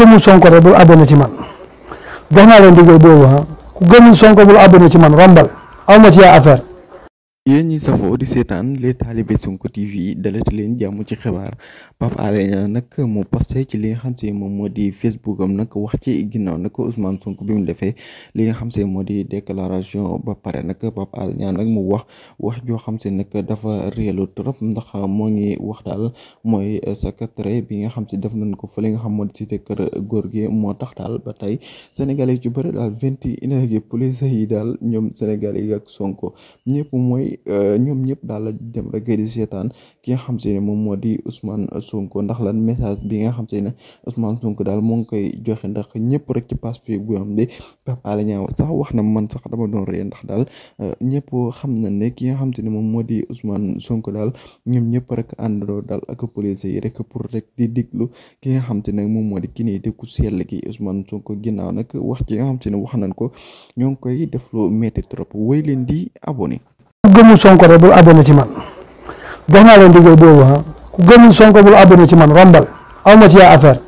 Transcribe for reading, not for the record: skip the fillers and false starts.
gëmul Sonko rek bul abonné ci man jox naa leen digal boobu ku gëmul Sonko bul abonné ci man rombal aw ma ci yaa affaire. yéen ñi safoo di seetaan les talibé Sonko TV dalati leen jàmm ci xibaar Pape Alé Niang nag mu posté ci li nga xam se moom moo di Facebook am nag wax ci ginnaaw nag Ousmane Sonko bi mu defee li nga xam se moo di déclaration ba pare nag Pape Alé Niang nag mu wax joo xam se nag dafa réelu trop ndax moo ngi wax daal mooy secret bi nga xam se def nañ ko fa li nga xam moo di cité kër góor gi moo tax daal ba tey Sénégalais yi ci bëri daal 21 gi police yi daal ñoom Sénégalais yi ak Sonko ñëpp mooy ñoom ñëpp daal la dem rek di seetaan ki nga xam se ne moom moo di Ousmane Sonko ndax lan message bi nga xam se ne Ousmane Sonko daal moo ngi koy joxe ndax ñëpp rek ci page Facebook bu am di Pape Alé Niang sax wax na man sax dama doon ree ndax daal ñëpp xam na ne ki nga xam se ne moom moo di Ousmane Sonko daal ñoom ñëpp rek àndandoo daal ak police yi rek pour rek di diglu ki nga xam se ne moom moo di ki nii di ku sell ki Ousmane Sonko ginnaaw nag wax ci nga xam se ne wax nañ ko ñoo ngi koy def lu metti trop woy leen di abonné. ku gëmul Sonko rek bul abonné ci man jox naa leen digal boobu ku gëmul Sonko bul abonné ci man rombal aw ma ci yaa affaire.